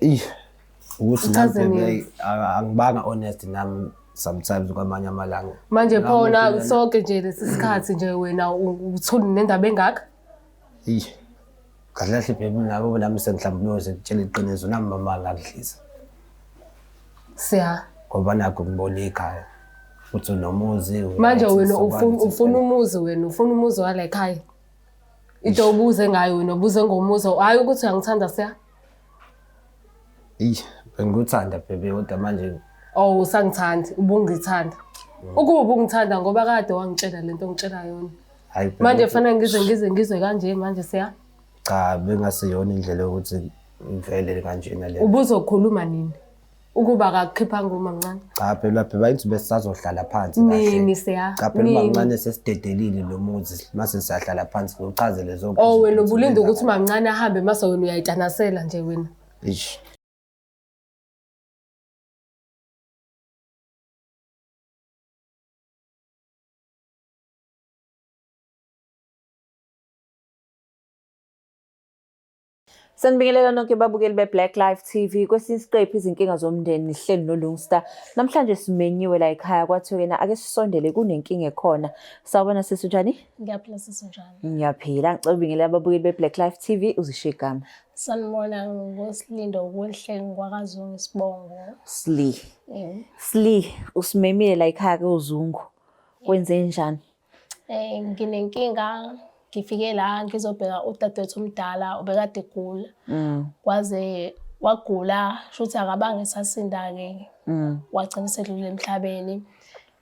Ih, ukuthi nami Uchaze nini? baby angibanga honest nami sometimes kwamanye amalanga. Manje Nami phona umuntu sonke nje lesi sikhathi nje wena uthuli nendaba engaka? Ih. Kahle kahle baby nabo nami sengihlambuluze ngitshela iqiniso nami mama ngangidlisa. Siya. Ngoba nakho ngibona ikhaya. Uthi unomuzi. Manje right, wena sokwazi ufuna ukuthi ufuna umuzi wena ufuna umuzi wala ekhaya. Into obuze ngayo wena ubuze ngomuzi hayi ukuthi uyangithanda siya. Ih, bengikuthanda baby kodwa manje Oh usangithandi ubungithanda. Ukuba ubungithanda ngoba kade wangitshela lento ongitshela yona. hayi baby, Manje fanele ngize ngize ngizwe kanje manje siya. Cha bengasiyona indlela yokuthi ngivele kanjena le. Ubuzokhuluma nini? Ukuba akakukhiphanga umamncane. Cha phela phela bayithi besisazohlala phansi Nini siya? Cha phela Nini? umamncane sesidedelile lo muzi mase siyahlala phansi ngichazele zonke. Oh izinto wena ukuthi ubulinde ukuthi kwenzakala. umamncane ahambe mase wena uyayitanasela nje wena. Eish. Sanibingelela nonke babukeli be-Black Life TV. Kwesinye isiqephu izinkinga zomndeni nihleli noLungstar. Namhlanje simenyiwe la ekhaya kwathiwa-ke ake sisondele kunenkinga ekhona. Sawubona sisi unjani? Ngiyaphila sisi unjani? Ngiyaphila. Ngicela ubingelela ababukeli be-Black Life TV uzishiye igama. Sanibona ngoSilindo kuhle ngwakaZungu isibongo. Sli. Sli, usimemile la ekhaya kuZungu. Kwenze njani? Nginenkinga ngifike la ngizobheka udadewethu omdala obekade egula. Kwaze wagula shuthi akabange esasinda-ke. Wagcina esedlulile emhlabeni.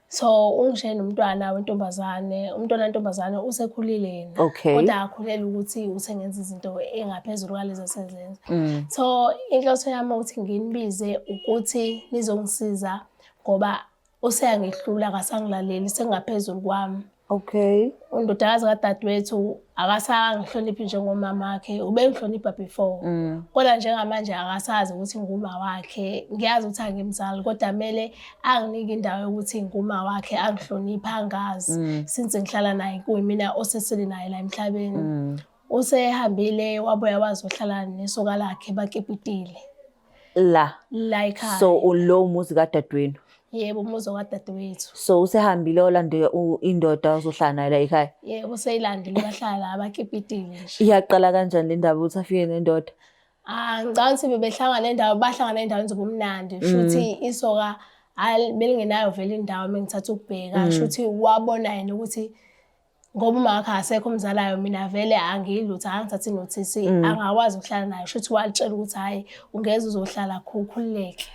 So ungishiye nomntwana wentombazane, umntwana wentombazane usekhulile yena. Okay. Kodwa akakhuleli ukuthi usengenza izinto engaphezulu kwalezo asezenza. So inhloso yami ukuthi nginibize ukuthi nizongisiza ngoba useyangihlula akasangilaleli sengaphezulu kwami. Okay. Undodakazi kadadewethu akasangihloniphi njengomama wakhe, ubengihlonipha before. Kodwa njengamanje akasazi ukuthi nguma wakhe. Ngiyazi ukuthi angimzali kodwa kumele anginike indawo yokuthi nguma wakhe angihloniphe angazi. Since ngihlala naye kuyimina osesele naye la emhlabeni. Usehambile wabuya wazohlala nesoka lakhe bakipitile La. la ekhaya. So lo muzi kadadewenu. Yebo umuzi kadadewethu. So usehambile olande indoda ozohlala nayo la ekhaya. Yebo seyilandile bahlala la bakipitile nje. Iyaqala kanjani le ndaba ukuthi afike nendoda? Ah, ngicabanga ukuthi bebehlangana endawo bahlangana endaweni zobumnandi shuthi isoka belingenayo vele indawo mengithatha ukubheka shuthi wabona yena ukuthi ngoba uma wakhe akasekho umzalayo mina vele angiyilutho angithathi nothisi angakwazi ukuhlala naye shuthi walitshela ukuthi hhayi ungeze uzohlala khululeke.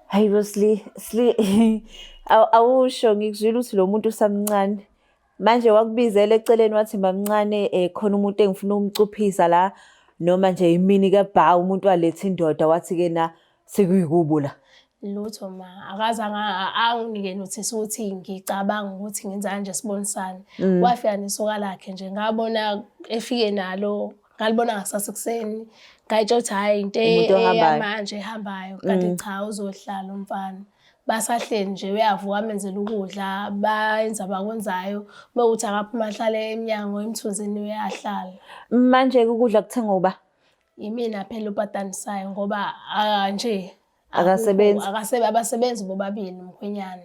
Hayi bo Sli, Sli awusho ngikuzwile ukuthi lo muntu usamncane. Manje wakubizela eceleni wathi mamncane khona umuntu engifuna ukumcuphisa la noma nje imini kaBha umuntu waletha indoda wathi ke na sekuyikubo la. Lutho ma, akaze anginike nothisi ukuthi ngicabanga ukuthi ngenza kanje sibonisane. Wafika nesoka lakhe nje ngabona efike nalo ngalibona ngakusasa ekuseni ngayitshela ukuthi hhayi into Umuntu ohambayo. eyamanje ehambayo kanti cha uzohlala umfana. Basahleli nje uyavuka amenzele ukudla bayenza abakwenzayo mewukuthi akaphuma ahlale emnyango emthunzini uyahlala. Manje ukudla kuthengwa uba? Yimina phela opatanisayo ngoba nje Akasebenzi? Abasebenzi bobabili umkhwenyana.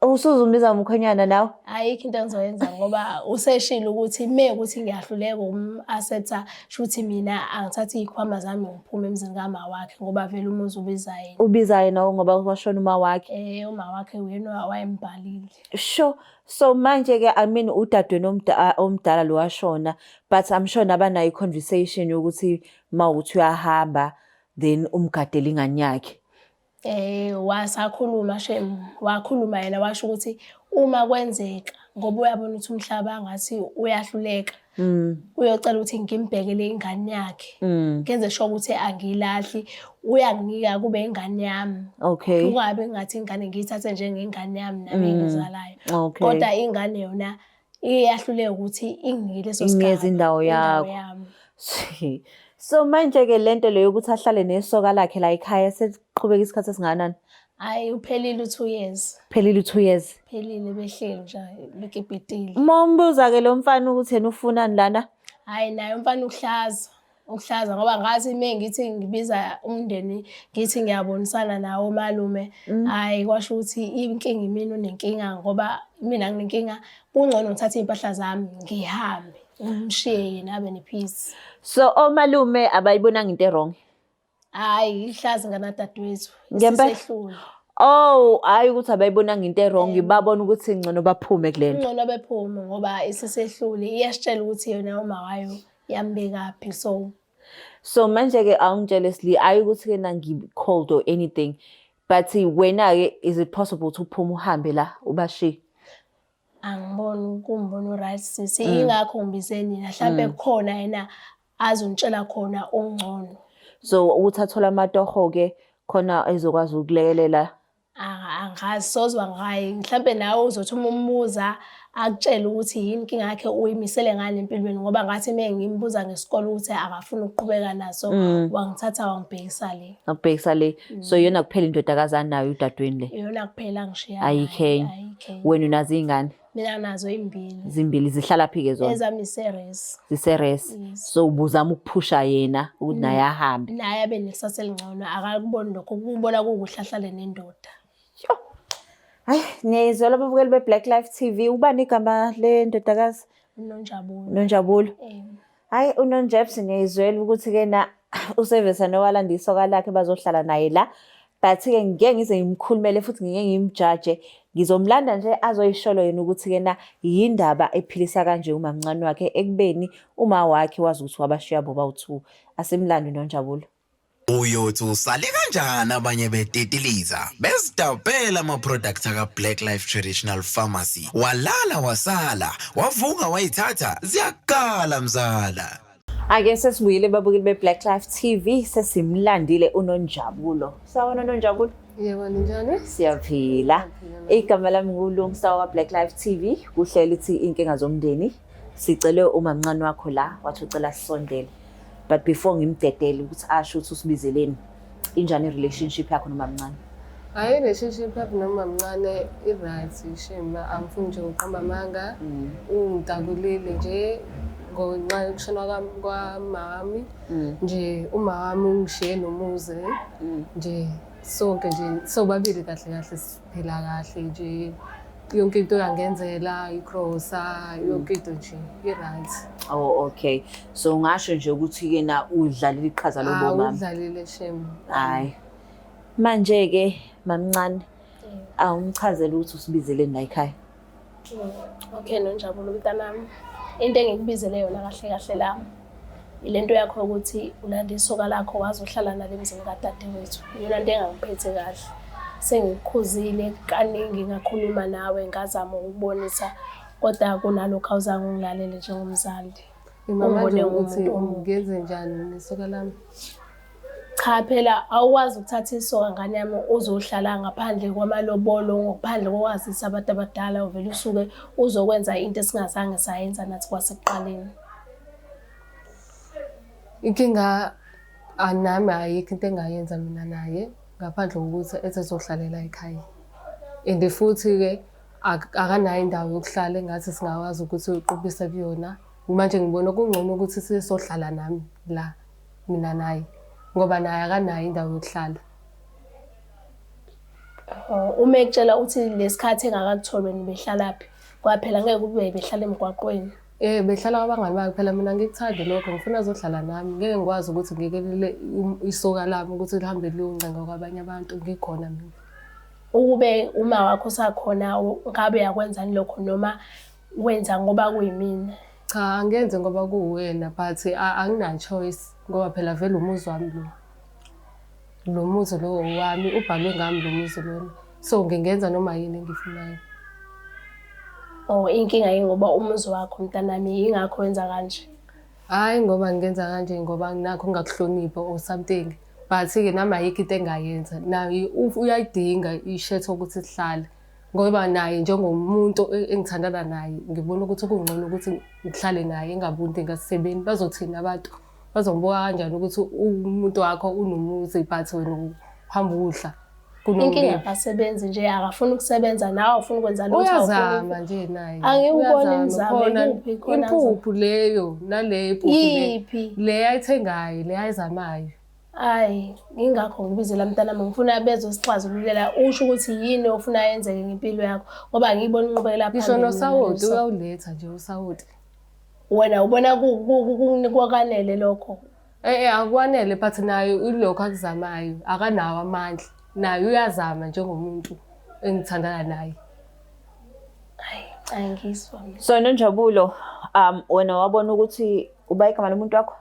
Usuzumbiza umkhwenyana nawe? Ayikho into engizoyenza ngoba useshilo ukuthi me ukuthi ngiyahluleka ukum-accepta shuthi mina angithathe iy'khwama zami ngiphume emzini kama wakhe ngoba vele umuzi ubiza yena. Ubiza yena ngoba washona uma wakhe. Uma wakhe uyena wayembhalile. Sure. So manje ke I mean udadewenu omdala lo washona but I'm sure nabanayo i-conversation yokuthi mawuthi uyahamba then umgadele ingane yakhe. Wasakhuluma shem, wakhuluma yena washo ukuthi uma kwenzeka ngoba uyabona ukuthi umhlaba ngathi uyahluleka. Uyocela ukuthi ngimbhekele ingane yakhe. Ngenze sure ukuthi angiyilahli, uyanginika kube ingane yami. Okay. Kungabe ngathi ingane ngiyithathe njengengane yami nami engizalayo. Okay. Kodwa ingane yona iyahluleka ukuthi inginike leso Inikeze sigaba, indawo yakho. yami. So manje ke lento leyo ukuthi ahlale nesoka lakhe la ekhaya sekuqhubeka isikhathi esingakanani? Hayi uphelile u2 years. Phelile u2 years. Phelile behleli nje bekipitile. Uma umbuza ke lo mfana ukuthi yena ufunani lana? Hayi naye umfana uhlaza. Ukuhlaza ngoba ngathi uma ngithi ngibiza umndeni ngithi ngiyabonisana nawo malume, hhayi kwasho ukuthi inkinga imina unenkinga ngoba mina nginenkinga, kungcono ngithathe iy'mpahla zami ngihambe ngimshiye yena abe ne-peace. So omalume abayibonanga into e-wrong? Hhayi ihlaza ingane kadadewethu, Ngempela? isisehlule. Oh, hhayi ukuthi abayibonanga into e-wrong, babona ukuthi ngcono baphume kule nto. Kungcono bephume ngoba isisehlule, iyasitshela ukuthi yona uma wayo yambekaphi so. So manje-ke awungitshele Sli, hhayi ukuthi-ke na ngi-cold or anything, but wena-ke is it possible ukuthi uphume uhambe la ubashiye? Angiboni kuwumbono o-right sisi, yingakho ngibize nina, hlampe kukhona yena azongitshela khona okungcono. So ukuthi athole amatoho-ke khona ezokwazi ukulekelela. Angazi sozwa ngaye, mhlampe nawe uzothi uma umbuza akutshele ukuthi yini inkinga yakhe uyimisele ngani empilweni ngoba ngathi uma ngimbuza ngesikole ukuthi akafuni ukuqhubeka naso, wangithatha wangibhekisa le. Akubhekisa le. So iyona kuphela indodakazi anayo udadewenu le? Iyona kuphela angishiya Ayikho nayo, enye. ayikho enye. Wena unazo iy'ngane? Mina nginazo iy'mbili. Zimbili, zihlala phi-ke zona? Ezami iseresi. Ziseresi. Yes. So ubuzama ukuphusha yena ukuthi naye ahambe. Naye abe nekusasa elingcono, akakuboni lokho, ukubona kuwukuhle ahlale nendoda. Sho. Hayi, niyayizwela ababukeli be-Black Life TV. Ubani igama lendodakazi? UNonjabulo. Nonjabulo. Eh. Hayi, uNonjabs niyayizwela ukuthi-ke na usevesa nowalanda isoka lakhe bazohlala naye la. But-ke ngeke ngize ngimkhulumele futhi ngeke ngimjaje. Ngizomlanda nje azoyisholo yena ukuthi-ke na yindaba ephilisa kanje umamncane wakhe ekubeni uma wakhe wazi ukuthi wabashiya bobawu-two. Asimlande uNonjabulo. Uyothi usale kanjani abanye betitiliza bezidabhela ama-product aka-Black Life Traditional Pharmacy. Walala wasala, wavuka wayithatha, ziyakala mzala. Ake sesibuyile babukeli be-Black Life TV, sesimlandile uNonjabulo. Sawona Nonjabulo? Yebo, ninjani? Siyaphila. Igama lami nguLungisa wakwa-Black Life TV, kuhlelo ithi inkinga zomndeni. Sicele umamncane wakho la, wathi ucela sisondele. But before ngimdedele ukuthi asho ukuthi usibizeleni, injani i-relationship yakho nomamncane? Hhayi, i-relationship yami nomamncane i-right shame, angifuni nje ukuqamba amanga. Ungidakulile nje ngenxa yokushona kwamami. Nje uma wami ungishiye nomuzi nje sonke nje sobabili kahle kahle siphila kahle nje. Yonke into uyangenzela, igrosa, yonke into nje i-right. Oh, okay. So ungasho nje ukuthi-ke na udlalile iqhaza lobomama. Udlalile shame. Hhayi. Manje-ke mamncane, awungichazele ukuthi usibizeleni la ekhaya. Okay Nonjabulo mntanami, into engikubizele yona kahle kahle la ile nto yakho yokuthi ulande isoka lakho wazohlala nalo emzini kadadewethu. Iyona nto engangiphethe kahle. Sengikukhuzile kaningi ngakhuluma nawe ngazama ukukubonisa kodwa kunalokho awuzange ungilalele njengomzali. Ima manje Ungibone ukuthi ngumuntu omubi. ngenze njani nesoka lami? Cha phela awukwazi ukuthatha isoka ngane yami uzohlala ngaphandle kwamalobolo, ngaphandle kokwazisa abantu abadala, uvele usuke uzokwenza into esingazange sayenza nathi kwasekuqaleni. Inkinga nami ayikho into engayenza mina naye ngaphandle kokuthi ethi ezohlalela ekhaya. And futhi-ke akanayo indawo yokuhlala engathi singakwazi ukuthi uqubise kuyona. Manje ngibona kungcono ukuthi sizohlala nami la mina naye ngoba naye akanayo indawo yokuhlala. Uma ekutshela uthi lesikhathi engakakutholi wena ubehlalaphi, ngoba phela ngeke kube behlala emgwaqweni. Behlala kwabangani bakhe phela mina angikuthandi lokho, ngifuna azohlala nami. Ngeke ngikwazi ukuthi ngiyekelele isoka lami ukuthi lihambe liyoncenga kwabanye abantu ngikhona mina. Ukube uma wakho usakhona ngabe uyakwenzani lokho noma wenza ngoba kuyimina? Cha, angenzi ngoba kuwena but angina-choice ngoba phela vele umuzi wami lo. Lo muzi lo owami, ubhalwe ngami lo muzi lona. So ngingenza noma yini engiyifunayo. Oh, inkinga yingoba umuzi wakho mntanami, yingakho wenza kanje. Hhayi ngoba ngingenza kanje ngoba nakho ngingakuhloniphi or something. But-ke nami ayikho into engayenza. Naye uyayidinga ishetha ukuthi sihlale. Ngoba naye njengomuntu engithandana naye ngibona ukuthi kungcono ukuthi ngihlale naye engabundi ngasebeni. Bazothini abantu? Bazongibuka kanjani ukuthi umuntu wakho unomuzi but wena uhamba udla. Inkinga akasebenzi nje, akafuni ukusebenza nawe awufuni ukwenza lutho. Uyazama nje naye. Angiwuboni imizamo ikuphi khona. Impuphu leyo nale impuphu le. Le ayithengayo, le ayizamayo. Ayi, ingakho ngibizela mntanami ngifuna bezosixazululela usho ukuthi yini ofuna yenzeke ngempilo yakho ngoba ngiyibona inqubekela phambili. Ngisho nosawoti uyawuletha nje usawoti. Wena ubona kukwanele lokho? Eh akwanele but naye ilokho akuzamayo akanawo amandla naye uyazama njengomuntu engithandana naye. Hayi, angizwa mina. So Nonjabulo, wena wabona ukuthi uba igama lomuntu wakho?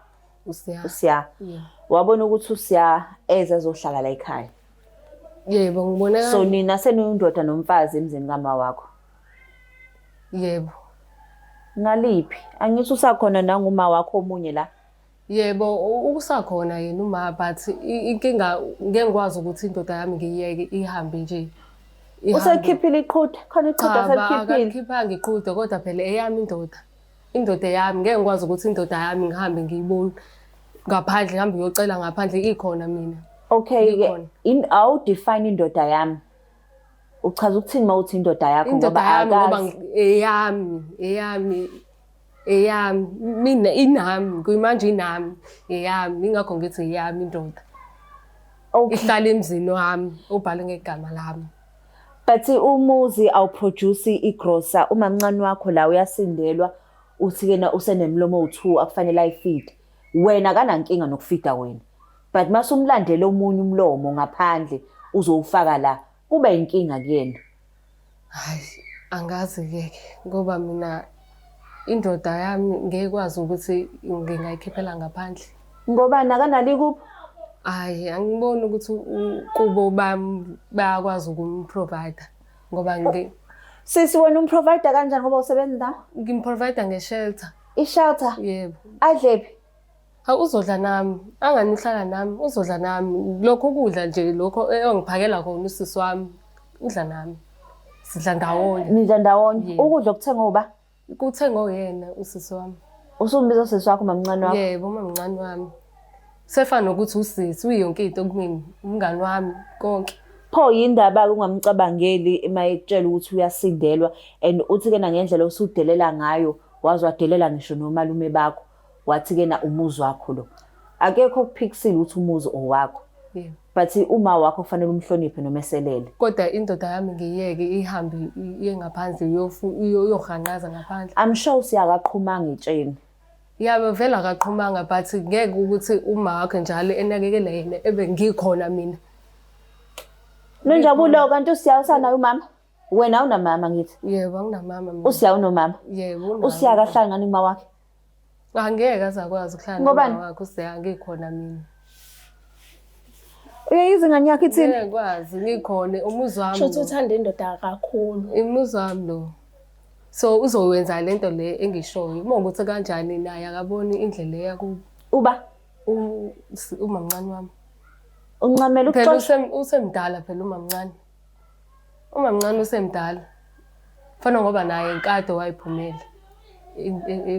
Usiya. Usiya. Yeah. Wabona ukuthi uSiya eze azohlala la ekhaya. Yebo, ngibone So nina seniyindoda nomfazi emzini kama wakho. Yebo. Ngaliphi? Angithi usakhona nanguma wakho omunye la. Yebo, usakhona yena uma but inkinga ngeke ngikwazi ukuthi indoda yami ngiyiyeke ihambe nje. Usekhiphile iqhude, khona iqhude aselikhiphile. Akakhiphanga iqhude kodwa phela eyami indoda. Indoda eyami ngeke ngikwazi ukuthi indoda yami ngihambe ngiyibone ngaphandle ngihambe ngiyocela ngaphandle ikhona mina. Okay ke, awu define indoda yami. Uchaza ukuthini uma uthi indoda yakho ngoba akazi? Eyami, eyami, eyami. Mina inami, kuyimanje inami, eyami. Ingakho ngithi eyami indoda. Okay. Ihlala emzini wami, ubhale ngegama lami. But umuzi awuproduce igrosa, umamncane wakho la uyasindelwa, uthi kena usenemlomo owu-2 akufanele ayifide. Wena akanankinga nokufida wena. But mase umlandela omunye umlomo ngaphandle uzowufaka la, kuba inkinga kuyena. Hayi, angazi-ke ke ngoba mina indoda yami ngeke kwazi ukuthi ngingayikhiphela ngaphandle. Ngobani akanalo ikubo? Hayi, angiboni ukuthi kubo bami bayakwazi ukumprovide ngoba Sisi wena umprovide kanjani ngoba usebenza ndawo? Ngimprovide nge-shelter. I-shelter? Yebo. Adlephi? Hawu uzodla nami, angani uhlala nami, uzodla nami. Lokho kudla nje lokho engiphakela kona usisi wami, udla nami. Sidla ndawonye. Nidla ndawonye. Ukudla okuthenga uba? Kuthengwe uyena usisi wami. Usumbiza usisi wakho mamncane wakho? Yebo, umamncane wami. Sefana nokuthi usisi uyonke into kumina, umngani wami konke. Pho yindaba-ke ungamcabangeli uma ekutshela ukuthi uyasindelwa and uthi-ke nangendlela osudelela ngayo waze wadelela ngisho nomalume bakho. Wathi ke na umuzi wakho lo. Akekho okuphikisile ukuthi umuzi owakho. Yebo. But uma wakho kufanele umhloniphe noma eselele. Kodwa indoda yami ngiyeke ihambe iye ngaphandle iyohanqaza ngaphandle. I'm sure usiyakaqhumanga etsheni. Yabo vele akaqhumanga but ngeke ukuthi uma wakhe njalo enakekela yena ebe ngikhona mina. Nonjabulo kanti uSiya usanaye umama? Wena awunamama ngithi? Yebo anginamama mina. USiya unomama? Yebo unamama. USiya akahlali ngani kuma wakhe? Angeke azakwazi ukuhlala Ngobani? nomama wakhe uSiya ngikhona mina. Uyayiza ingane yakho ithini? Ngeke kwazi ngikhona umuzi wami. Shuthi uthanda indoda kakhulu. Umuzi wami lo. So uzowenza lento le engishoyo. Uma ukuthi kanjani naye akaboni indlela eya kubo. Uba? Umamncane wami. Uncamela Phela ukuxoshwa. usemdala phela umamncane. Umamncane usemdala. Fana ngoba naye nkade wayiphumela.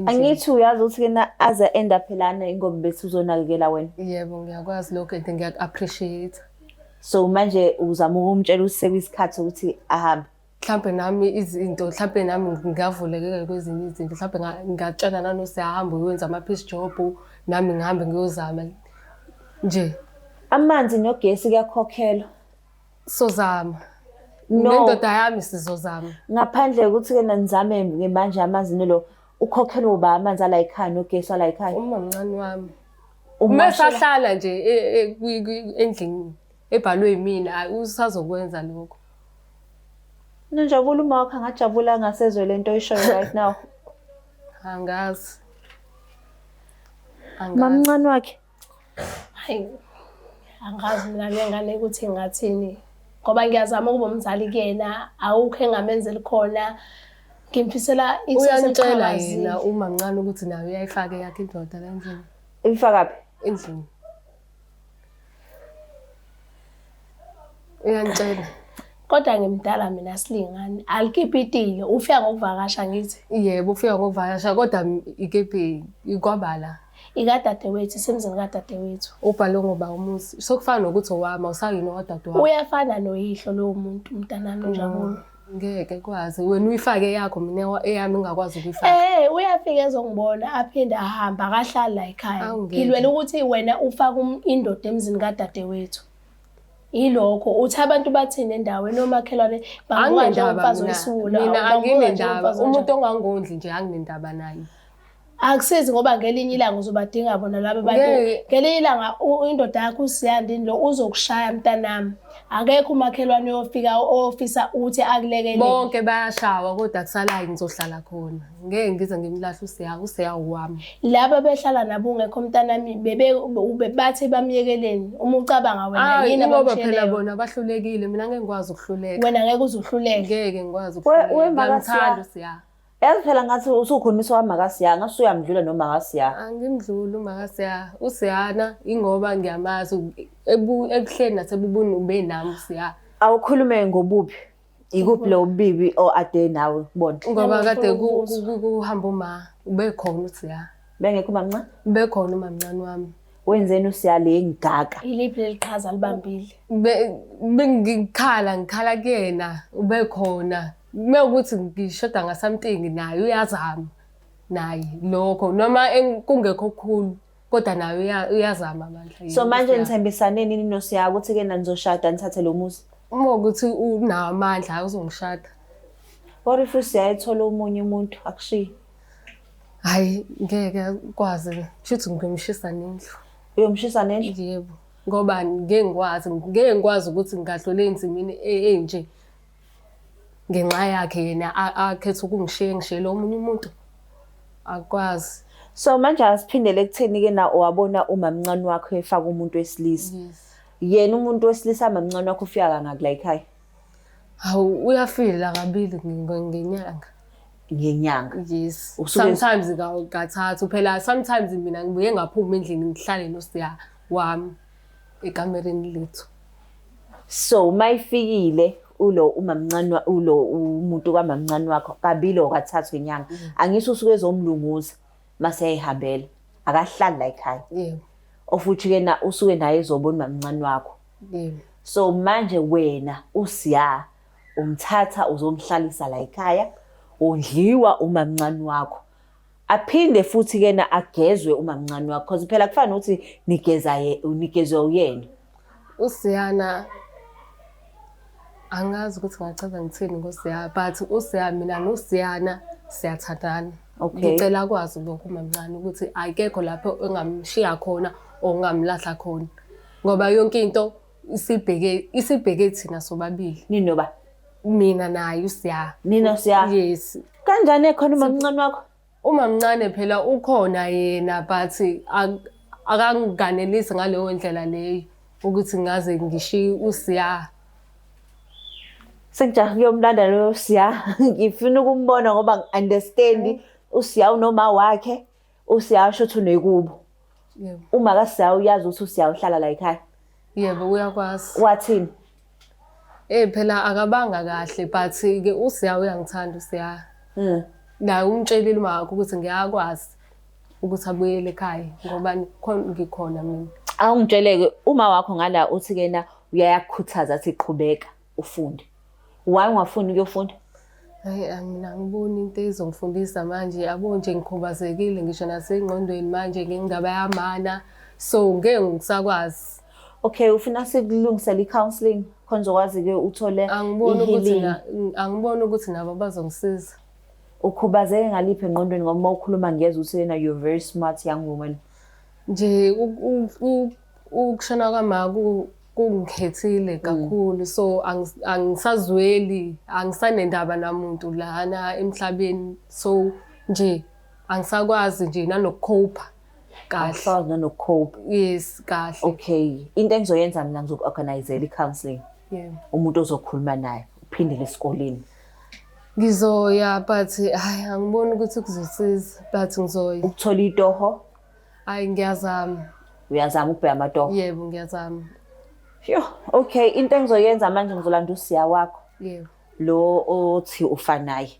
Angithi uyazi ukuthi kena aze end up lana ingoba bethi uzonakekela wena. Yebo ngiyakwazi lokho and ngiyaku-appreciate. So manje uzama ukumtshela ukuthi sekuyisikhathi ukuthi ahambe. Mhlampe nami izinto mhlampe nami ngingavulekeka kwezinye izinto mhlampe ngingatshela nanosiyahamba uyenza ama-piece job nami ngihambe ngiyozama nje. Amanzi nogesi kuyakhokhelwa. Sozama. No. Nendoda yami sizozama. Ngaphandle ukuthi ke nizame ke manje amanzi nelo ukhokhelwa uba amanzi ala ekhaya nogesi ala ekhaya. Umamncane wami. Uma sahlala nje endlini ebhalwe yimina usazokwenza lokho. Nonjabulo uma wakho angajabula ngasezwe lento oyishoyo right now. Angazi. Mamncane wakhe. Hayi angazi mina le ngane ukuthi ngathini ngoba ngiyazama ukuba umzali kuyena awukho engamenzeli khona ngimfisela ikusasa Uyangitshela eliqhakazile. yena umamncane ukuthi naye uyayifaka eyakhe indoda la endlini. Ifakaphi? Endlini. Uyangitshela. Kodwa ngimdala mina silingani alikipitile ufika ngokuvakasha ngithi. Yebo ufika ngokuvakasha kodwa ikephi ikwabala. Ikadadewethu, isemzini kadadewethu. Ubhalwe ngoba umuzi. Sokufana nokuthi owami awusayini owadadewabo. Uyafana noyihlo lowo muntu mntanami Njabulo. Ngeke kwazi. Wena uyifake eyakho mina eyami ngingakwazi ukuyifaka. Eh, uyafika ezongibona aphinde ahambe akahlali la ekhaya. Awu, ngeke. Ngilwela ukuthi wena ufake indoda emzini kadadewethu. Yilokho uthi abantu bathini endaweni omakhelwane banguka Anginendaba njengomfazi mina. wesiwula. Mina banguka anginendaba. njengomfazi Umuntu onjani. ongangondli nje anginendaba naye. Akusizi ngoba ngelinye ilanga uzobadinga bona laba bantu. Ngeke. Ngelinye ilanga indoda yakho uSiyandini lo uzokushaya mntanami. Akekho umakhelwane oyofika ofisa ukuthi akulekelele. Bonke bayashawa kodwa kusalayo ngizohlala khona. Ngeke ngize ngimlahle uSiya, uSiya owami. Laba behlala nabo ungekho mntanami bebe bathi bamyekeleni uma ucabanga wena Hayi yini ngoba phela abamshiyeleyo. bona bahlulekile mina ngeke ngikwazi ukuhluleka. Wena ngeke uze uhluleke. Ngeke ngikwazi We- ukuhluleka. we Makasiya. Ngiyamthanda uSiya. Yazi phela ngathi usukhulumisa kwaMakasiya, ngathi usuyamdlula noMakasiya. Angimdluli uMakasiya. USiyana ingoba ngiyamazi ebuhleni nasebubuni ube nami uSiya. Awukhulume ngobubi. Ikuphi lo bubi oade nawe kubona? Ngoba Ngifuna kade ukuzwa. kuhamba uma ube khona uSiya. Bengekho mamncane? Ube khona umamncane wami. Wenzeni uSiya le ngaka? Iliphi leli qhaza libambile? Bengikhala ngikhala kuyena ube khona. Mewukuthi ngishoda nga-something naye uyazama naye lokho noma kungekho okukhulu kodwa naye uyazama amandla. So manje nithembisane nini noSiya ukuthi ke nizoshada nithathe lo muzi? Uma ukuthi unawo amandla uzongishada. What if uSiya ethola omunye umuntu akushiye? Hhayi ngeke kwazi shuthi ngiyomshisa nendlu. Uyomshisa nendlu? Yebo. Ngoba ngeke ngikwazi, ngeke ngikwazi ukuthi ngingadlula ey'nzimeni ey'nje ngenxa yakhe yena akhethe ukungishiya engishiyele omunye umuntu. Akukwazi. So manje asiphindele ekutheni ke na wabona umamncane wakho efaka umuntu wesilisa. Yes. Yena umuntu wesilisa mamncane wakho ufika kangaki la ekhaya? Hawu uyafila kabili ngenyanga. Ngenyanga. Yes. Usuke- Sometimes kathathu phela sometimes mina ngibuye ngaphuma endlini ngihlale noSiya wami ekamereni lethu. So mayifikile ulo umamncane ulo umuntu kamamncane wakho kabili or kathathu ngenyanga. Angisho usuke ezomlunguza mase eyihambela. Akahlali la ekhaya. Yebo. Ofuthi ke na usuke naye ezobona umamncane wakho. Yebo. So manje wena uSiya umthatha uzomhlalisa la ekhaya ondliwa umamncane wakho. Aphinde futhi ke na agezwe umamncane wakho because phela kufana ukuthi nigeza nigezwe uyena. uSiyana angazi ukuthi ngachaza ngithini ngoSiya but uSiya mina noSiyana siyathandana. Okay. Ngicela akwazi lokho mamncane ukuthi akekho lapho engamshiya khona or ngamlahla khona. Ngoba yonke into isibheke thina sobabili. Ninoba Mina naye uSiya. nina Siya. Yes. Kanjani ekhona umamncane wakho? Umamncane phela ukhona yena but akanganelisi ngaleyo ndlela leyo ukuthi ngaze ngishiye uSiya. Sengijaha kuyomlanda loyo Siya. Ngifuna ukumbona ngoba ngi-understand uSiya unoma wakhe, uSiya shuthi unekubo. Yebo. Uma kaSiya uyazi ukuthi uSiya uhlala la ekhaya. Yebo uyakwazi. Wathini? Phela akabanga kahle but ke uSiya uyangithanda uSiya. Naye umtshelile uma wakhe ukuthi ngiyakwazi ukuthi abuyele ekhaya ngoba ngikhona mina. Awungitsheleke uma wakho ngala uthi kena uyayakukhuthaza athi qhubeka ufunde. Why ungafuni ukuyofunda? Hayi mina angiboni into ezongifundisa manje yabo nje ngikhubazekile ngisho nasengqondweni manje ngendaba yamana so ngeke ngisakwazi. Okay, ufuna sikulungisele i-counselling khona uzokwazi ke uthole Angiboni ukuthi i-healing. angiboni ukuthi nabo bazongisiza. Ukhubazeke ngaliphi engqondweni ngoba uma ukhuluma ngiyezwa ukuthi yena you're very smart young woman. Nje ukushona kwama kungikhethile kakhulu so angisazweli angisanendaba namuntu lana emhlabeni so nje angisakwazi nje nanokucope kahle. Angisakwazi nanokucope. Yes kahle. Okay, into engizoyenza mina ngizoku-organizela i-counselling. Yebo. Umuntu ozokhuluma naye uphindele esikoleni. Ngizoya but hayi angiboni ukuthi kuzosiza but ngizoya. Ukuthola itoho? Hayi ngiyazama. Uyazama ukubheka amatoho? Yebo ngiyazama. Phew, okay, into engizoyenza manje ngizolanda uSiya wakho. Yebo. Lo othi ufanaye.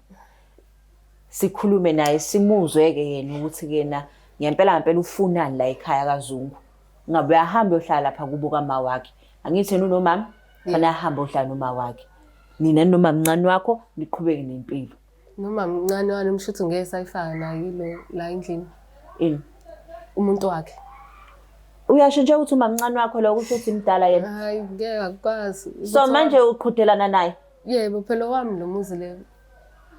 Sikhulume naye simuzwe ke yena ukuthi kena Ngempela ngempela ufunani la ekhaya kaZungu? Ngabe uyahamba uyohlala lapha kubo kama wakhe. Angithi yena unomama, fanele ahambe ohlala noma wakhe. Nina nomamncane wakho niqhubeke nempilo. Noma mncane wami mshuthi ngeke sayifaka naye ilo la endlini. Ini? Umuntu wakhe. Uyasho nje ukuthi umamncane wakho lo kusho ukuthi mdala yena. Hayi ngeke akwazi. So manje uqhudelana naye. Yebo phela owami lo muzi le.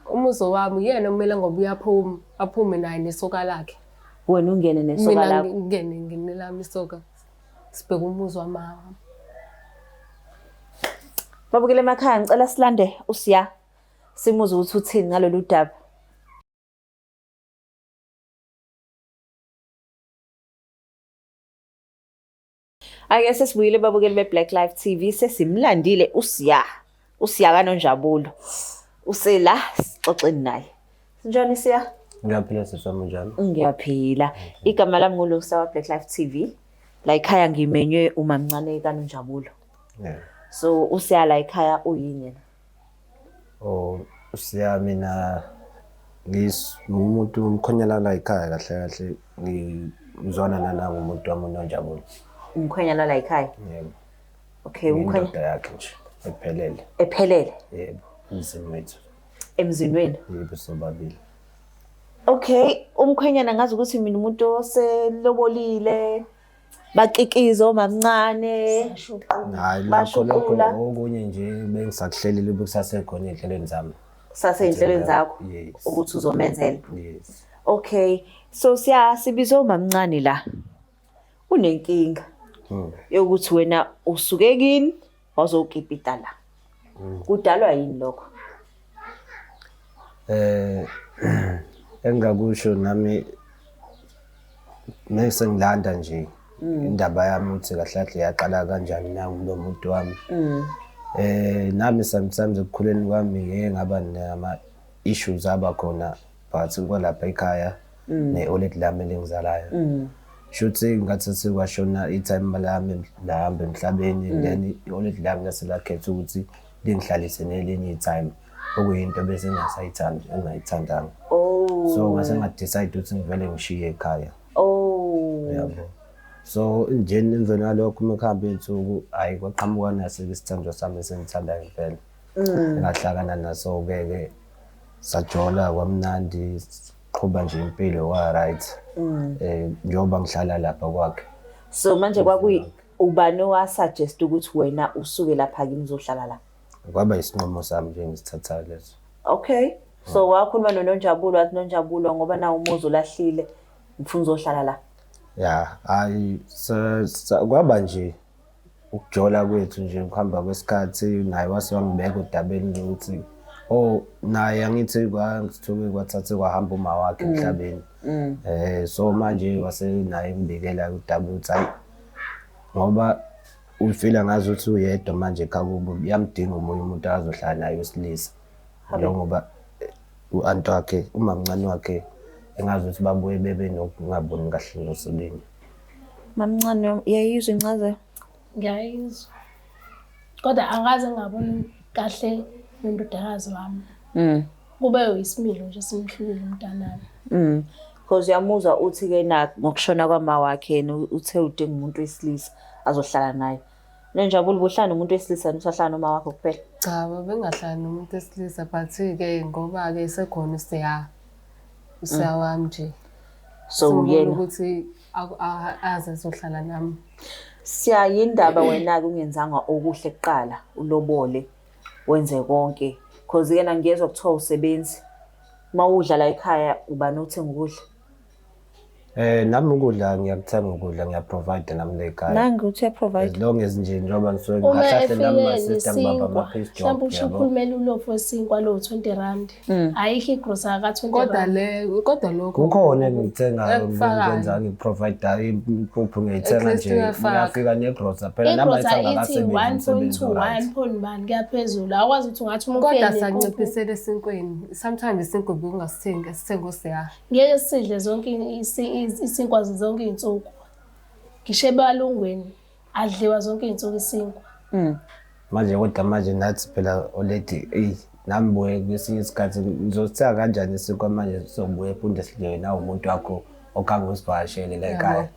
Umuzi wami uyena okumele ngoba uyaphuma, aphume naye nesoka lakhe. Wena ungene nesoka Mina lakho. ngingene nginelami isoka. Sibheke umuzi wamama. Babukele emakhaya ngicela silande uSiya. Simuzwe ukuthi uthini ngalolu daba. Ake sesibuyile babukeli be-Black Life TV sesimlandile uSiya. uSiya kaNonjabulo. Usela sixoxeni naye. Sinjani Siya? Ngiyaphila sisi wami unjani? Ngiyaphila. Igama lami nguLusa wa Black Life TV. La ekhaya ngimenywe umamncane kaNonjabulo. Yeah. So uSiya la ekhaya uyini yena? Oh, siya mina ngumuntu umkhonyana la ekhaya kahle kahle ngizwana nana ngumuntu wami uNonjabulo. Umkhwenyana la ekhaya. Yebo. Okay, umkhwenya Indoda yakhe nje ephelele. ephelele Yebo, emzini wethu. emzini wenu. Yebo sobabili. Okay, umkhwenyana ngazi ukuthi mina umuntu oselobolile bakikiza omamncane. Hayi lokho lokho Bashuqula. okunye nje bengisakuhlelile bekusasekhona ey'nhlelweni zami. Saseyinhlelweni zakho Yes. ukuthi uzomenzela. Yes. Okay, so siya sibize umamncane la. Unenkinga yokuthi wena usuke kini wazokipita la. Kudalwa yini lokho? Eh engakusho nami mese ngilanda nje indaba yami ukuthi kahle kahle yaqala kanjani na lo muntu wami. Nami sometimes ekukhuleni kwami ngeke ngaba nama issues aba khona but kwalapha ekhaya ne-oledi lami elingizalayo. Shuthi ngathi sekwashona i-time lami lahamba emhlabeni then i-oledi lami lase lakhetha ukuthi lingihlalise nelinye i-time okuyinto bese ngingasayithandi engingayithandanga. Oh. So ngase nga-decide ukuthi ngivele ngishiye ekhaya. Oh. Yabo. So nje emveni kwalokho uma kuhamba iy'nsuku hhayi kwaqhamuka naso-ke isithandwa sami esengithandayo impela. Ngahlangana naso-ke ke sajola kwamnandi siqhuba nje impilo kwa-right. Njengoba ngihlala lapha kwakhe. So manje kwakuyi ubani owasuggest ukuthi wena usuke lapha kimi uzohlala la? Kwaba isinqumo sami nje engisithathayo leso. Okay. So wakhuluma noNonjabulo wathi Nonjabulo ngoba nawu umuzi ulahlile ngifuna uzohlala la. Ya, hayi kwaba nje ukujola kwethu nje ukuhamba kwesikhathi naye wase wangibeka odabeni lokuthi oh naye angithi kwangithuke kwathathe kwahamba uma wakhe emhlabeni. So manje wase naye ngibikela udaba ukuthi hayi ngoba ufila ngazi ukuthi uyedwa manje ekhaya kubo uyamdinga omunye umuntu azohlala naye wesilisa. Njengoba u-anti wakhe umamncane wakhe engazi ukuthi babuye bebe nokungaboni kahle nosolinye. Mamncane uyayizwa incazelo? Ngiyayizwa. Kodwa angaze ngabona kahle nondodakazi wami. Kube isimilo nje simhlulile umntanami. Because uyamuzwa uthi ke na ngokushona kwama wakhe yena uthe udinga umuntu wesilisa azohlala naye. Nonjabulo ubuhlala nomuntu wesilisa usahlala noma wakho kuphela. Cha, bengahlali nomuntu wesilisa but-ke ngoba-ke sekhona uSiya. Usiya wami nje. So Sengibona uyena. ukuthi aze azohlala nami. Siya yindaba wena ke ungenzanga okuhle kuqala ulobole wenze konke because yena ngiyezwa kuthiwa usebenzi uma udla la ekhaya ubani othenga ukudla? Nami ukudla ngiyakuthenga ukudla ngiyaprovide nami la ekhaya. Nangi uthi As uyaprovide. long as nje njengoba ngisuke Uma ngahlahle nami efike my-sister ngibamba nesinkwa, ama-piece job mhlawumbe usho yabo. ukhulumela ulofu wesinkwa lo 20 rand. Ayikho igrosa ka 20 Kodwa rand. le kodwa lokho Kukhona engikuthengayo Ekufakayo. ngikwenza ngikuprovide impuphu At ngiyithenga least nje uyafaka. ngiyafika negrosa phela nami Igrosa ayithanga ithi akasebenzi umsebenzi 1.2 o-right. 1 bani kuyaphezulu. Awukwazi ukuthi ungathi uma Kodwa ufike nempuphu sanciphisela esinkweni. Sometimes isinkwa bekungasithengi, asithenga uSiya. ngeke sidle zonke isinkwa zonke iy'nsuku. Ngisho ebalungwini adliwa zonke iy'nsuku isinkwa. Manje kodwa manje nathi phela already eyi nami buye kwesinye isikhathi ngizosithenga kanjani isinkwa manje sobuye phinde sidliwe nawe umuntu wakho Okhange usivakashele la ekhaya.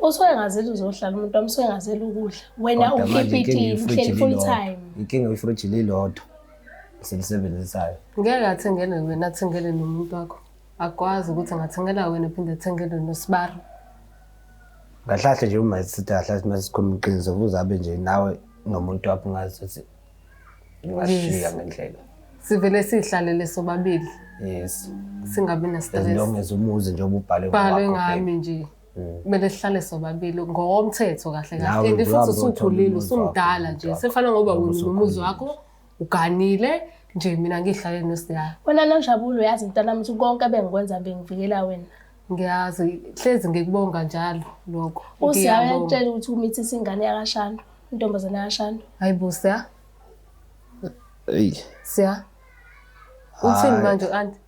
Usuke engazeli uzohlala umuntu wami, usuke engazeli ukudla. Wena Kodwa manje ukhipha inkinga itivi, ifriji uhleli full lilodwa. time. Inkinga ifriji lilodwa esilisebenzisayo. Ngeke athengele wena, athengele nomuntu wakho. Akwazi ukuthi angathengela wena phinde athengele noSibari. Kahle kahle nje uma sithi kahle kahle uma sikhuluma iqiniso kuzabe nje nawe nomuntu wakho ngazi ukuthi ungashiya Yes. ngendlela. Sivele sihlalele sobabili Yes. singabi As na-stress. long as umuzi njengoba ubhalwe Bhalwe ngowakho, babe. ngami nje. Kumele sihlale sobabili ngokomthetho kahle Nawe kahle. And nje futhi uhambe uthole usukhulile, umuzi wakho, usumdala umuntu nje. wakho. Sefana ngoba Ngoba wena unomuzi usukhulile. wakho uganile nje mina ngihlale noSiya. Wena Nonjabulo uyazi mntanami ukuthi konke ebengikwenza bengivikela wena. Ngiyazi hlezi ngikubonga njalo lokho. Usiya Ngiyabonga. uyakutshela ukuthi umithisa ingane yakashando, intombazane yakashando. Hayi bo Siya, Eyi. Siya. Uthini Hhayi. manje anti?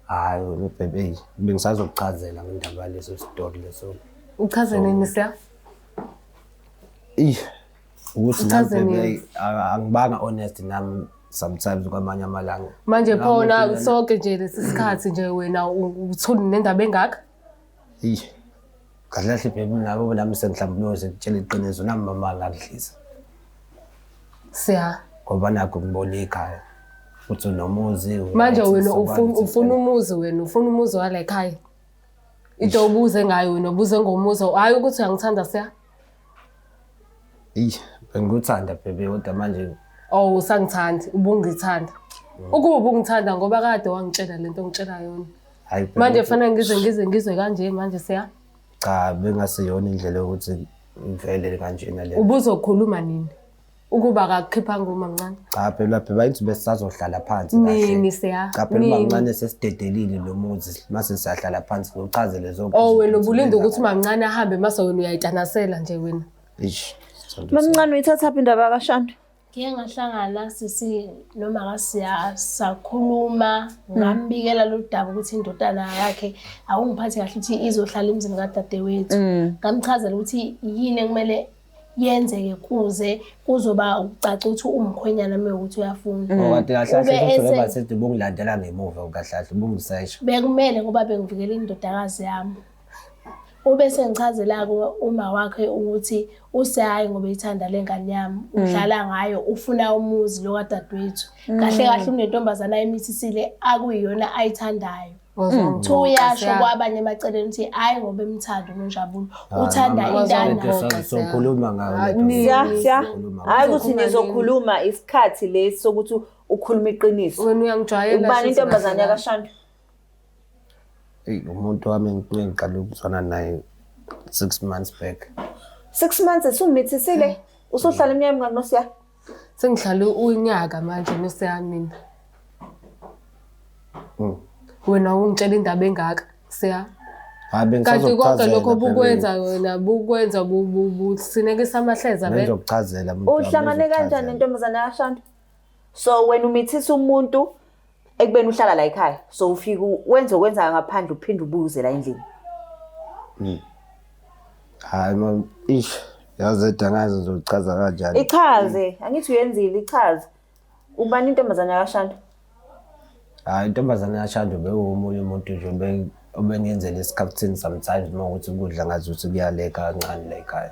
Hhayi wena babe, eyi bengisazokuchazela ngendaba yaleso sitori leso. Uchaze nini Siya? Eyi ukuthi nami Uchaze babe, nini? eyi, angibanga honest nami sometimes kwamanye amalanga. Manje Nami phona umuntu lana- sonke nje lesi sikhathi nje wena uthuli nendaba engaka? Eyi. Kahle kahle babe nabo nami sengihlambuluze ngitshela iqiniso nami mama ngakudlisa. Siya. Ngoba nakho ngibona ekhaya. Uthi unomuzi. Manje right, wena sokwazi ukuthi ufuna umuzi wena, ufuna umuzi wala ekhaya. Into obuze ngayo wena ubuze ngomuzi, hhayi ukuthi uyangithanda Siya. Eyi, bengikuthanda baby kodwa manje Oh usangithandi, ubungithanda. Ukuba ubungithanda ngoba kade wangitshela lento ongitshela yona. hayi baby, Manje kufanele ngize ngizwe kanje manje Siya. cha bengasiyona indlela yokuthi ngivele kanjena le. Ubuzokhuluma nini? Ukuba akakukhiphanga umamncane. Cha phela babe bayithi besisazohlala phansi Nini Siya? Cha phela Nini? umamncane sesidedelile lo muzi mase siyahlala phansi ngichazele zonke. Oh izinto wena ukuthi ubulinde ukuthi kwenzakala. umamncane ahambe mase wena uyayitanasela nje wena. Eish. sithando sami. Mamncane uyithathaphi indaba kaShandu? Ngike ngahlangana sisi noma kaSiya sakhuluma ngambikela lo daba ukuthi indodana yakhe akungiphathi kahle ukuthi izohlala emzini kadadewethu. Ngamchazela ukuthi yini ekumele yenzeke kuze kuzoba ukucaca ukuthi umkhwenyana uma ukuthi uyafuna. Oh, kanti kahle kahle Ube futhi ngoba sithi ubungilandela ngemuva kahle kahle ubungisesha. Bekumele ngoba bengivikela indodakazi yami. Ube sengichazela-ke uma wakhe ukuthi usehayi ngoba ethanda le ngane yami, udlala ngayo, ufuna umuzi lo kadadewethu. Kahle kahle unentombazane ayimithisile akuyiyona ayithandayo. Kuthiwa uyasho kwabanye emaceleni ukuthi hhayi ngoba emthanda uNonjabulo, uthanda intana. Sokhuluma ngayo Hayi, lento. Siya, siya. Sokhuluma Hayi ngayo. ukuthi nizokhuluma isikhathi lesi sokuthi ukhuluma iqiniso. Wena uyangijwayela. Ubani shuthi intombazane kahle. yakaShandu? Eyi, umuntu wami engiqale ukuzwana naye 6 months back. 6 months usumithisile. Usuhlala iminyaka emingaki noSiya? Sengihlale unyaka manje noSiya mina. Wena ungitshela indaba engaka Siya. Hayi Kanti konke bengisazokuchazela. lokho baby. bukwenza wena bukwenza businekisa amahleza vele. Bengizokuchazela muntu wami, Uhlangane kanjani bengizokuchazela. nentombazane yakaShandu? So wena umithisa umuntu ekubeni uhlala la ekhaya. So ufika wenze okwenzayo ngaphandle uphinde ubuze la endlini. Hayi ma, ish, yazi eda ngazi ngizochaza kanjani. Ichaze, angithi uyenzile ichaze. Ubani intombazane yakaShandu? Hayi intombazane yashando bewumunye umuntu nje obengenzela isikhaftini sometimes uma ukuthi ukudla ngazi ukuthi kuyaleka kancane la ekhaya.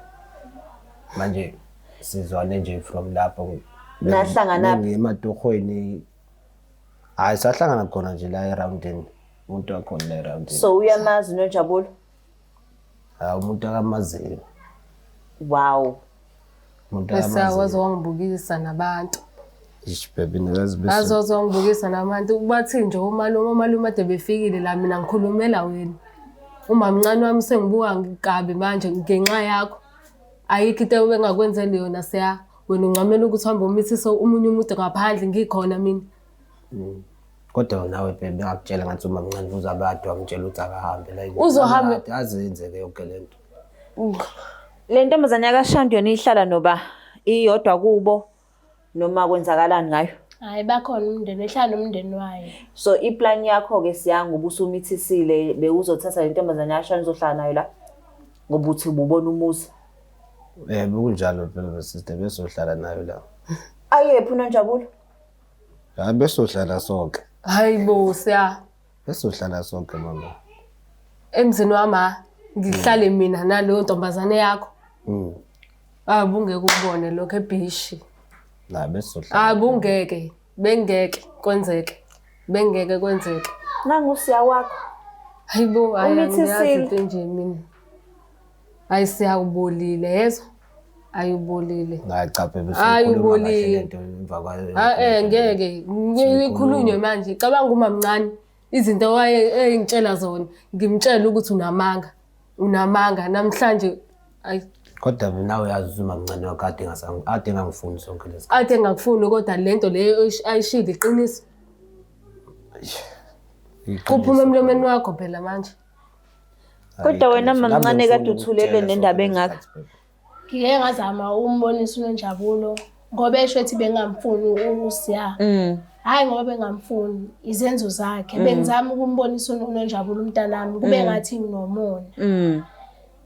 Manje sizwane nje from lapho. Nahlanganaphi? Bengisematohweni. Hayi sahlangana khona nje la eroundini. Umuntu wakhona la eroundini. So uyamazi uNonjabulo? Hayi umuntu akamaziyo. Wow. Umuntu Bese waze akamaziyo. wangibukisa nabantu. Ish baby nikazi bese. Azoze wangibukisa nabantu. Bathi nje omalume ade befikile la mina ngikhulumela wena. Umamncane wami sengibuka kabi manje ngenxa yakho. Ayikho into ebengakwenzeli yona Siya. Wena uncamela ukuthi uhambe umithise omunye umuntu ngaphandle ngikhona mina. Kodwa nawe baby ngakutshela ngathi umamncane uzabade wangitshela ukuthi akahambe la. Uzohamba- Aze yenzeke yonke lento. Le ntombazane yakaShandu yona ihlala noba iyodwa kubo noma kwenzakalani ngayo? Hhayi bakhona umndeni, ehlala nomndeni wayo. So iplan yakho-ke Siya ngoba usumithisile bewuzothatha le ntombazane yakaShandu uzohlala nayo la ngoba uthi ububona umuzi. Eh bekunjalo phela sister besohlala nayo la. Ayephi uNonjabulo? Hayi besohlala sonke. Hayi bo Siya. Besohlala sonke mama. Emzini wami ha ngihlale mina naleyo ntombazane yakho. Ah bungeke ukubone lokho ebhishi. Na besizohlala. Ah bungeke, bengeke kwenzeke. Bengeke kwenzeke. Nangu uSiya wakho. Hayibo, hayi Umithisile. angiyazi into enje mina. Hayi siyakubolile yezwa. Ayibolile. Hayi cha phela Hayi, usukhuluma kahle ubolile. lento emva kwayo. Ha eh ngeke ikhulunywe manje. Cabanga uma mncane izinto waye engitshela zona ngimtshela ukuthi unamanga. Unamanga namhlanje ayi Kodwa nawe uyazi ukuthi umamncane wakho kade engasangi ade engangifuni sonke lesikhathi. ade engakufuni kodwa lento leyo ayishilo iqiniso. Kuphuma emlomeni wakho phela manje. Kodwa wena mamncane kade uthulele nendaba engaka. Ngike ngazama ukumbonisa uNonjabulo ngoba esho ethi bengamfuni uSiya. Hhayi ngoba bengamfuni, izenzo zakhe. Bengizama ukumbonisa uNonjabulo umntanami, kube ngathi nginomona.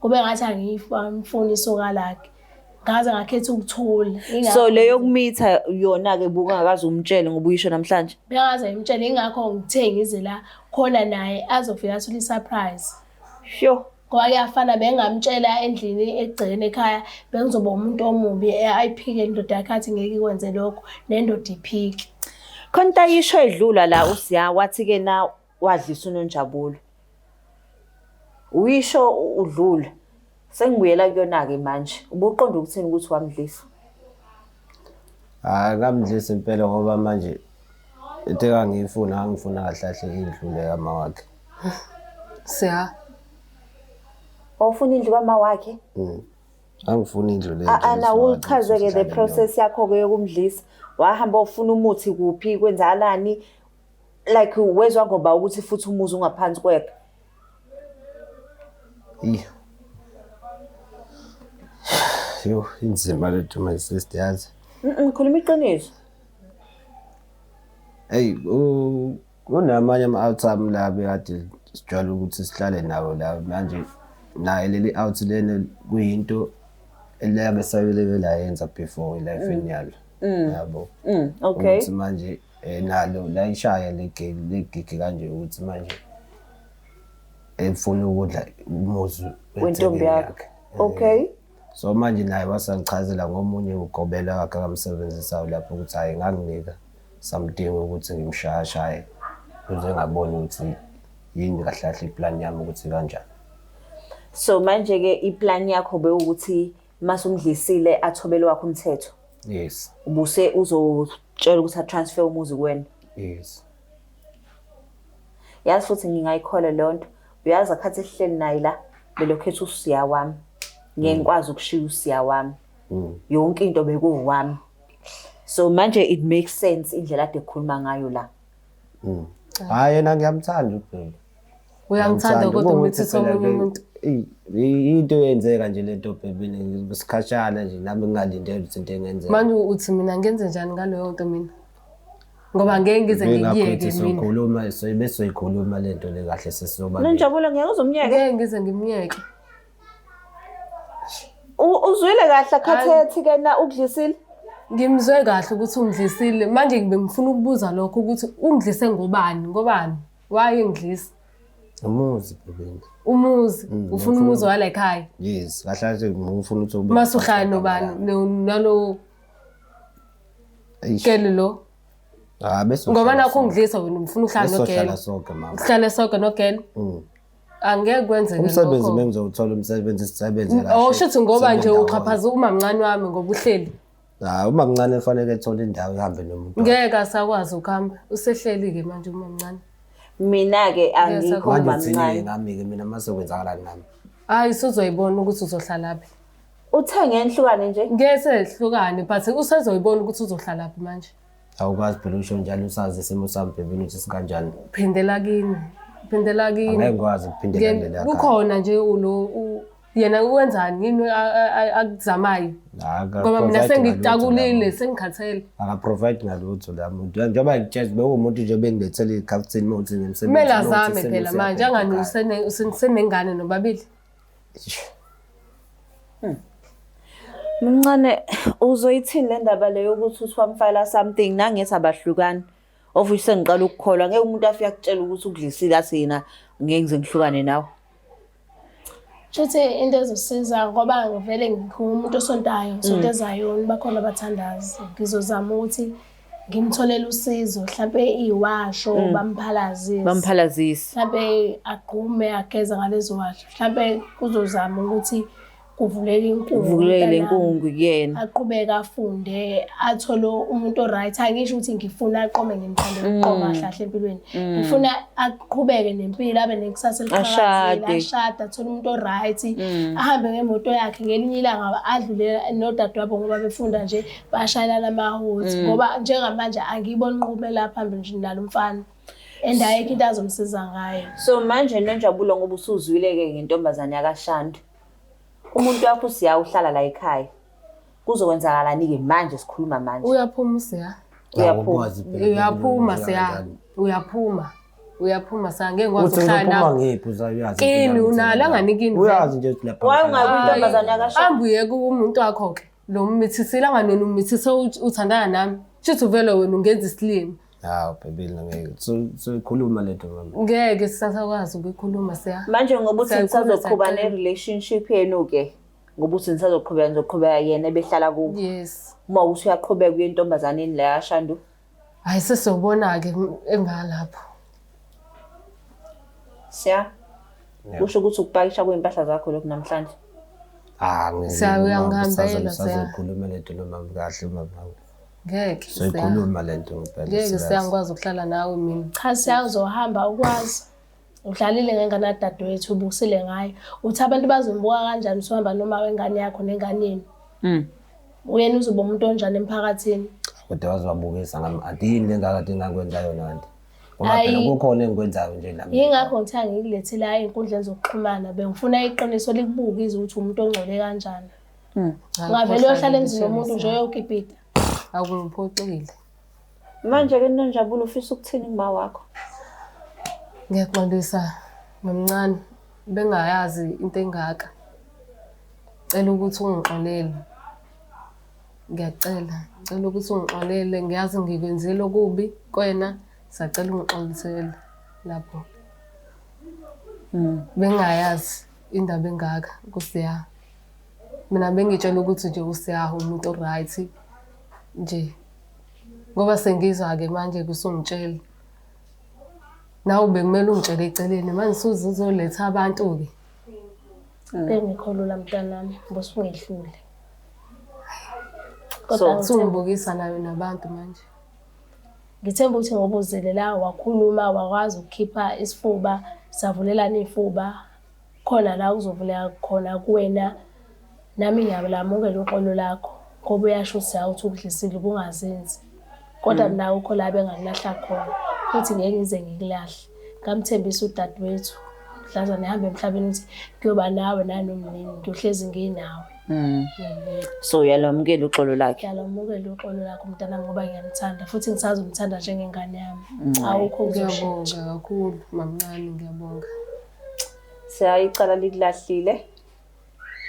Kube ngathi angimfuni isoka lakhe. Ngaze ngakhetha ukuthula. So le yokumitha yona-ke bukungakaze umtshele ngoba uyisho namhlanje. Bengaze ngimtshele ingakho ngithe ngize la khona naye azofika athole i-surprise. Sho. Ngoba kuyafana bengingamtshela endlini egcekeni ekhaya bengizoba umuntu omubi ayiphike indoda yakhe athi ngeke ikwenze lokho nendoda iphike. Khona into ayisho edlula la uSiya wathi-ke na wadlisa uNonjabulo. Uyisho udlula. Sengibuyela kuyona-ke manje. Ubuqonda ukuthini ukuthi wamdlisa? Hayi ngamdlisa impela ngoba manje into engangiyifuna ngangifuna kahle kahle indlu le kama wakhe. Siya. Wawufuna indlu kama wakhe? Angifuni indlu le. Ana uchaze-ke the process yakho-ke yokumdlisa. Wahamba ufuna umuthi kuphi, kwenzakalani? Like wezwa ngoba ukuthi futhi umuzi ungaphansi kwekhe. Iyo. Yo, inzima lento my sister yazi. Ngikhuluma iqiniso. Hey, kunamanye ama-out ami la bekade sijwayele ukuthi sihlale nawo la manje naye leli out lena kuyinto elake sayileke layenza before elifeni yalo. Yabo. Okay. Ukuthi manje nalo la ishaya le game le gig kanje ukuthi manje efuna ukudla umuzi Wentombi yakhe. Okay. So manje naye wasangichazela ngomunye ugobela wakhe akamsebenzisayo lapho ukuthi hayi nganginika something ukuthi ngimshayashaye ukuze ngabona ukuthi yini kahle kahle iplan yami ukuthi kanjani. So manje-ke iplan yakho bewukuthi mase umdlisile athobele wakho umthetho. Yes. Ubuse uzotshela ukuthi atransfer umuzi kuwena. Yes. Yazi futhi ngingayikholwa leyo nto. Uyazi akhathi esihleli naye la belokhu ethi uSiya wami. Ngeke ngikwazi ukushiya uSiya wami. Yonke into bekuwami. So manje it makes sense indlela ade ekhuluma ngayo la. Hayi yena ngiyamthanda uBheki. Uyangithanda kodwa Kuwukuthi umithisa phela omunye ke, umuntu. eyi, into eyenzeka nje lento bhebini isikhashana nje nami ngingalindele ukuthi into engenzeka. Manje uthi mina ngenze njani ngaleyo nto mina? Ngoba ngeke ngize Ngingakho ngikuyeke ukuthi mina. sokhuluma bese soyikhuluma lento le kahle sesizoba. Nonjabulo ngeke uzumyeke. Ngeke ngize ngimyeke. Uzwile kahle khathethi ke na ukudlisile? Ngimzwe kahle ukuthi ungidlisile. Manje bengifuna ukubuza lokho ukuthi ungidlise ngobani? Ngobani? Why engidlisa? Umuzi bhebini. Umuzi, ufuna umuzi wala ekhaya. Yes, kahle kahle ngifuna ukuthi ube. Mase uhlala nobani? Nalo Eish. kele lo. Ah bese Ngoba nakho ungidlisa wena ufuna uhlala Besohlala nogele. sonke mama. Uhlale sonke nogele. Angeke kwenzeke Umsebenzi lokho. bengizowuthola umsebenzi sisebenze kahle. Oh shuthi ngoba nje sibe ndawonye. uxhaphaza umamncane wami ngoba uhleli. Hayi uma mncane kufanele ethole indawo ihambe nomuntu. Ngeke asakwazi ukuhamba. Usehleli-ke manje umamncane. Mina-ke angikho Manje uthini mamncane. ngami-ke mina mase kwenzakalani nami? Hayi usuzoyibona ukuthi uzohlalaphi. Uthe ngenhlukane nje. Ngeke sehlukane but usezoyibona ukuthi uzohlalaphi manje. Awukwazi phela usho njalo usazi isimo sami bhebini ukuthi sikanjani. Phindela kini. Phindela kini. Angeke ngikwazi ukuphindela kuleliya khaya. Kukhona nje ulo yena wenzani yini akuzamayo. Ngoba mina sengikutakulile sengikhathele. Akaprovide ngalutho la muntu. Njengoba ngitshela bewumuntu nje bengilethele ikhafuthini uma uthi ngimsebenzi. Kumele azame phela manje angani usenengane nobabili. Mncane uzoyithini le ndaba leyo ukuthi uthi wamfakela something nangithi abahlukani. Of which sengiqala ukukholwa ngeke umuntu afike akutshele ukuthi ukudlisile athi yena ngeke ngize ngihlukane nawe. Shuthi into ezosiza ngoba ngivele ngingumuntu osontayo, ngisonta eZayoni, bakhona abathandazi. Ngizozama ukuthi ngimtholele usizo, mhlampe iwasho bamphalazise. Bamphalazise. Mhlampe agqume ageze ngalezo washo. Mhlampe kuzozama ukuthi kuvuleke inkungu. Kuvuleke le mntanami. nkungu kuyena. Aqhubeke afunde athole umuntu o-right. Angisho ukuthi ngifuna aqome ngimthande ukuqoma kahle kahle empilweni. Ngifuna aqhubeke nempilo abe nekusasa eliqhakazile, Ashade. ashade athole umuntu o-right, ahambe ngemoto yakhe ngelinye ilanga adlule nodadewabo ngoba befunda nje bashayelana amahothi ngoba njengamanje angiyiboni inqubekela phambili nje nalo mfana. And ayikho into azomsiza ngayo. So manje Nonjabulo ngoba usuzwile-ke ngentombazane yakaShandu. Umuntu wakho uSiya uhlala la ekhaya. Kuzokwenzakalani-ke manje sikhuluma manje? Uyaphuma uSiya. Uyaphuma. Awukwazi phela Uyaphuma ukukhuluma Siya. kanjani. Uyaphuma. Uyaphuma Siya ngeke ngikwazi Uthi ukuhlala ngizophuma nawe. ngephi uyazi. Kini unalo anganiki ini. Uyazi nje ukuthi lapha. Why ngihlala ungayi kwintombazane yakaShandu? Hamba uyeke umuntu wakho ke. Lo mmithisile anganoni umithise uthandana nami. Shuthi uvele wena ungenza isilima. Hawu baby ngeke. Soyikhuluma lento mama. Ngeke sisakwazi ukuyikhuluma Siya. Manje ngoba uthi Siyayikhuluma, nisazoqhuba siyacela. ne-relationship yenu-ke ngoba uthi nisazoqhubeka nizoqhubeka yena ebehlala kubo. Yes. Uma ukuthi uyaqhubeka uye entombazaneni la yaShandu. Hayi sesizobona-ke emva lapho. Siya. Yeah. Kusho ukuthi ukupakisha kwey'mpahla zakho lokhu namhlanje. Ah ngeke. Siya, mama, uyangihambela, Siya. Sazoyikhuluma lento nomama kahle mama. Ngeke. Siya. Soyikhuluma lento ngempela. Ngeke serious. Siya ngikwazi ukuhlala nawe mina. Cha Siya uzohamba ukwazi. Udlalile ngengane kadadewethu ubusile ngayo. Uthi abantu bazombuka kanjani usuhamba noma wengane yakho nengane yenu. Uyena uzoba umuntu onjani emphakathini. Kodwa wazibabukisa ngami. Anti yini le ngaka kade engangikwenza yona anti? Ngoba phela Ayi. kukhona engikwenzayo nje nami. Yingakho ngithe angikulethele la ey'nkundleni zokuxhumana bengifuna iqiniso likubuke ukuthi umuntu ongcole kanjani. Ungavele uyohlala emzini womuntu nje uyokipita. Akungiphoxile. Manje-ke Nonjabulo ufisa ukuthini kuma wakho? Ngiyaxolisa mamncane bengayazi into engaka. Cela ukuthi ungixolele. Ngiyacela, ngicela ukuthi ungixolele ngiyazi ngikwenzile okubi kwena, sacela ungixolisele lapho. Bengayazi indaba engaka kuSiya. Mina bengitshela ukuthi nje uSiya umuntu o-right nje. Ngoba sengizwa-ke manje kusungitshela. Nawe bekumele ungitshele eceleni manje usuzoletha abantu-ke. Bengekho lula mntanami, bosungehlule. So, Kodwa ngithemba Usungibukisa nayo nabantu manje. ngithemba ukuthi ngoba uzile la wakhuluma wakwazi ukukhipha isifuba savulelana iy'fuba khona la kuzovuleka khona kuwena nami ngiyalamukela uxolo lakho ngoba uyasho ukuthi hawu uthi ukudlisile ubungazenzi kodwa mina akukho la bengakulahla khona futhi ngeke ngize ngikulahle. Ngamthembisa udadewethu mhlazane ehamba emhlabeni ukuthi kuyoba nawe nanoma nini ngiyohlezi nginawe. So uyalamukela uxolo lakhe. Ngiyalamukela uxolo lakho mntanami ngoba ngiyamthanda futhi ngisazomthanda njengengane yami. Awukho okuzoshintsha. Ngiyabonga kakhulu mamncane ngiyabonga. Siya icala likulahlile.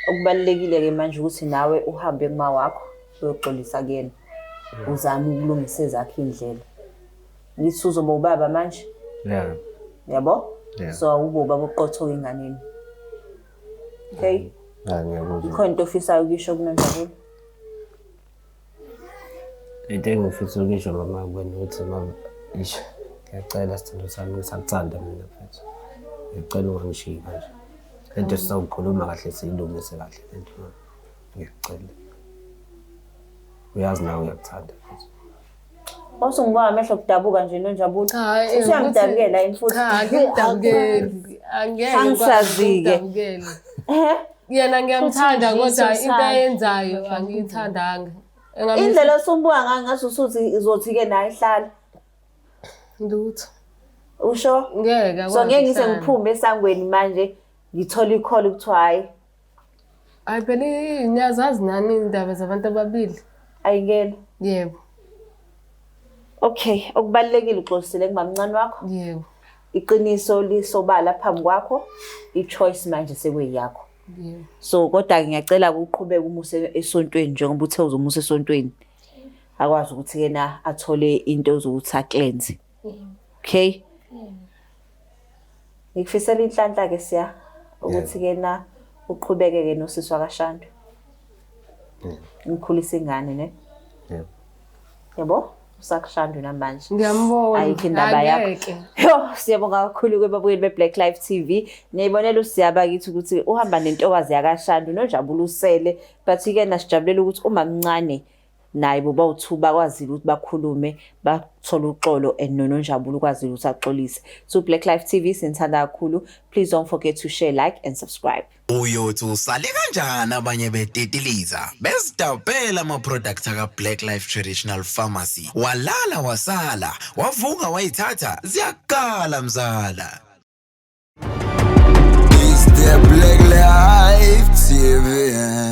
Okubalulekile-ke manje ukuthi nawe uhambe kuma wakho uyoxolisa kuyena. Uzame ukulungisa ezakhe iy'ndlela. Ngithi uzoba ubaba manje, Yeah. yabo? Yeah. So awube ubaba oqotho enganeni. Okay? Ah ngiyakuzwa. Ikhona into ofisayo ukuyisho kuNonjabulo? Into engifisa ukuyisho mama kuwena ukuthi mama ish ngiyacela sithando sami ngisakuthanda mina mfethu. Ngiyacela ungangishiyi kanje. Lento sizokhuluma kahle siyilungise kahle lento mama. Ngiyacela. Uyazi nawe uyakuthanda mfethu. Wasungibuka ngamehlo kudabuka nje Nonjabulo. Cha, Usuyangidabukela yini futhi? Cha, angikudabukeli. Angeke Angisazi-ke. ngikudabukele. Yena ngiyamthanda Futhi kodwa nje into ayenzayo angiyithandanga. Indlela osumbuka ngayo ngathi usuthi uzothi-ke naye hlala. Lutho. Usho? Ngeke akwazi So ngeke ngize ukuhlala. ngiphume esangweni manje ngithole ikholi kuthiwa hhayi Hayi phela ngiyazazi nani iy'ndaba zabantu ababili. ayingena. Yebo, Okay, okubalulekile uxolisile kumamncane wakho. yebo, Iqiniso lisobala phambi kwakho, i-choice manje sekuyiyakho. yebo. So kodwa ngiyacela uqhubeke umuse esontweni njengoba uthe uzomusa esontweni. Akwazi ukuthi yena athole into zokuthi a-cleanse. Okay? Ngikufisela inhlanhla ke Siya ukuthi ke na Uqhubeke-ke nosisi wakaShandu. Ngikhulisa ingane ne? Yebo. Yabo? Usakushandu namanje. Ngiyambona. Ayikho indaba yakho. Angeke. Yo, siyabonga kakhulu kwebabukeli be-Black Life TV. Niyayibonela uSiyaba kithi ukuthi uhamba nentokazi yakaShandu noJabula usele, but-ke nasijabulela ukuthi umamncane naye bobawu-two bakwazile ukuthi bakhulume bathole uxolo and noNonjabulo ukwazile ukuthi axolise. So Black Life TV sinithanda kakhulu. Please don't forget to share, like and subscribe. Uyothi usale kanjani abanye betitiliza bezidabhela ama-product aka-Black Life Traditional Pharmacy, walala wasala wavuka wayithatha ziyakala mzala. It's the Black Life TV.